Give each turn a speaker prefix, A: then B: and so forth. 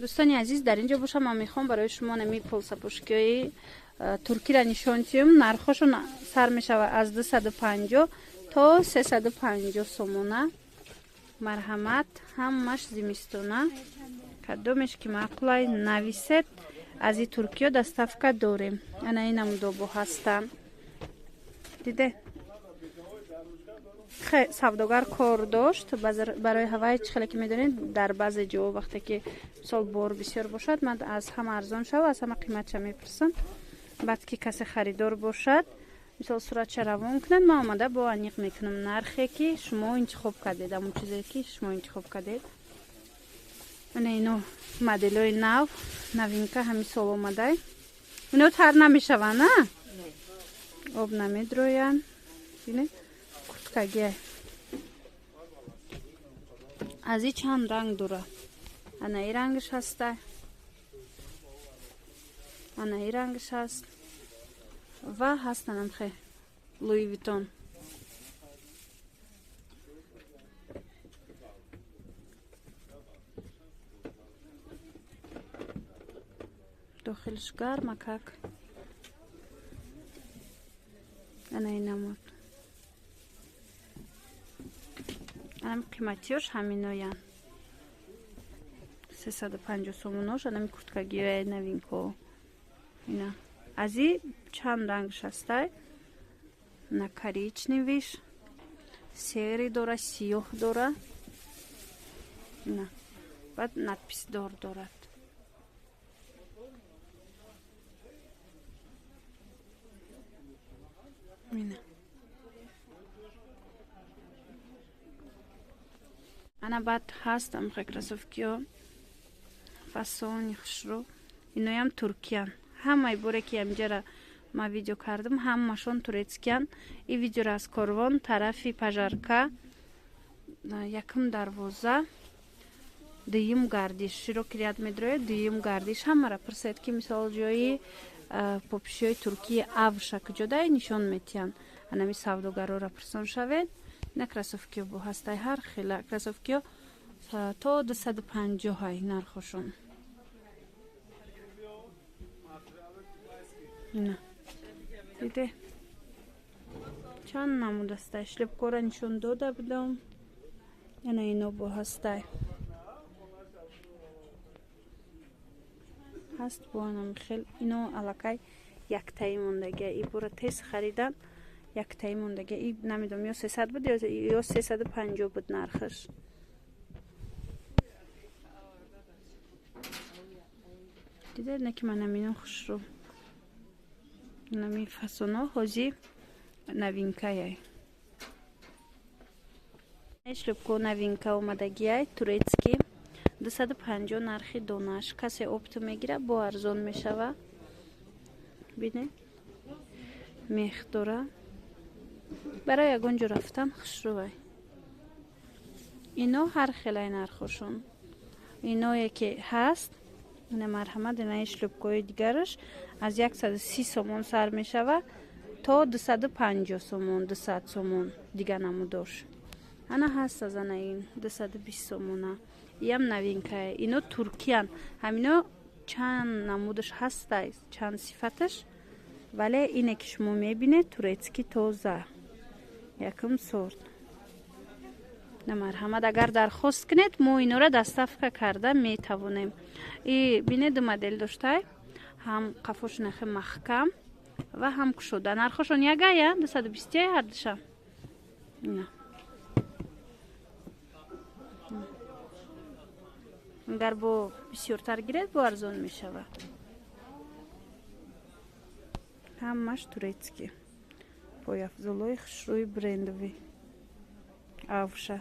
A: Дӯстони азиз, дар ин ҷо бошам, ман мехоҳам барои шумо нами полсапожкиҳои туркиро нишон диҳам. Нархҳошон сар мешавад аз 250 то 350 сомона. Марҳамат, ҳамаш зимистона. Кадомеш ки маъқулай, нависед. Аз и Туркиё доставка дорем. Ана ин намудобо ҳастанд. Диде, савдогар кор дошт барои ҳаваи. Чӣ хеле ки медонед, дар баъзе ҷо вақте ки мисол бор бисёр бошад, ман аз ҳама арзон шава, аз ҳама қиматша мепурсам. Баъд ки касе харидор бошад, мисол суратша равон кунад, ман омада бо аниқ мекунам нархе ки шумо интихоб кардед, ҳамон чизе ки шумо интихоб кардед. Ана ино моделҳои нав, новинка, ҳамин сол омадай. Ино тар намешаванд, а об намедроянд. Бинед, курткагиай аз и чанд ранг дора. Ана и рангаш ҳаста, ана и рангаш ҳаст ва ҳастанам хе Луи Витон. Дохилш гармакак. Ана и намуд, анами қиматиёш ҳаминоянд, 350 сомонош. Анами курткагиҳои новинко ина аз и чанд рангш ҳастай: на коричневиш, серый дора, сиёҳ дора, ина баъд надписдор дорад. Ина ана баъд ҳаст амхе кроссовкиё, фасони хушрӯ. Иноям туркиян. Ҳамаи боре ки амҷара ман видео кардам, ҳамашон турецкиян. И видеоро аз Корвон, тарафи Пожарка, якум дарвоза, дуюм гардиш, широкий ряд медрояд, дуюм гардиш. Ҳамаро пурсед, ки мисол ҷои попишиҳои туркии авша куҷодай, нишон метиҳанд. Анами савдогарора пурсон шавед. Ина кроссовкиё бо ҳастай, ҳар хела кроссовкиё то 250-ҳай нархошон. Ина диде, чанд намуд ҳастай. Шлепкора нишон дода будам. Ана ино бо ҳастай, ҳаст бо анами хел. Ино аллакай яктаи мондагия, и бора тез харидан, яктаи мондагия. И намедонам, ё 300 буд, ё 350 буд нархаш. Дида, на ки манам ино хушрӯ, нами фасоно ҳози новинкаяй. Шлепко новинка омадагиай, турецкий, 250 нархи донаш. Касе оптом мегира, бо арзон мешава. Бине, мех дора, барои ягон ҷо рафтан хушрӯвай. Ино ҳар хелай нархошон. Иное ки ҳаст, ина марҳамат. Инаи шлепкои дигараш аз 130 сомон сар мешава то 250 сомон, 200 сомон. Дига намудош ана ҳаст, аз ана ин 220 сомона. Иам новинкае, ино туркиян. Ҳамино чанд намудаш ҳастай, чанд сифаташ, вале ине ки шумо мебинед, турецкий, тоза, якум сорт. На, марҳамат, агар дархост кунед, мо инора доставка карда метавонем. И бинед, ду модел доштай: ҳам қафош нахе маҳкам ва ҳам кушода. Нархошон ягая, 220 ҳардуша. Ина агар бо бисёртар гиред, бо арзон мешавад. Ҳамаш турецкий, пойафзолҳои хушрӯи брендовӣ авша.